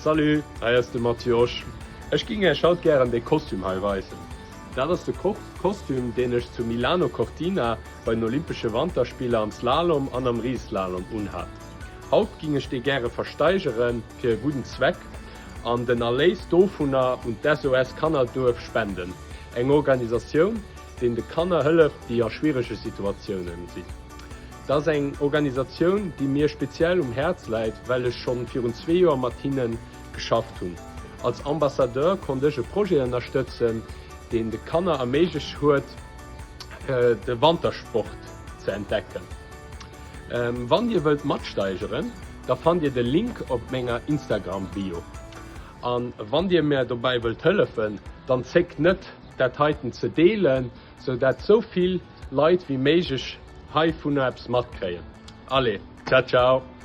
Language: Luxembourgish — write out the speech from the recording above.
Salut, hei ass de Mathieu Osch. Ech ging iech haut gären dee Kostüm hei weisen. Dat ass de Kostüm deen ech zu Milano Cortina bei den Olympesche Wanterspiller am Slalom an am Riseslalom unhat. Haut ging ech dee gäre versteigeren fir e gudden Zweck an den Erléis dovunner un d'SOS Kannerduerf spenden, eng Organisatioun deen de Kanner hëlleft déi a schwierege Situatiounen sinn. Dat ass eng Organisatioun, déi mir speziell um Häerz läit, well ech schonn virun zwee Joer mat hinne geschafft hunn. Als Ambassadeur konnt ech e Projet ënnerstëtzen, deen de Kanner erméiglecht huet, de Wantersport ze entdecken. Wann Dir wëllt matsteigeren, da fannt Dir de Link op menger Instagram-Bio. A wann Dir mir dobäi wëllt hëllefen, dann zéckt net, dat heiten ze deelen, sou dat sou vill Leit wéi méiglech heivunner eppes matkréien. Allez, ciao ciao!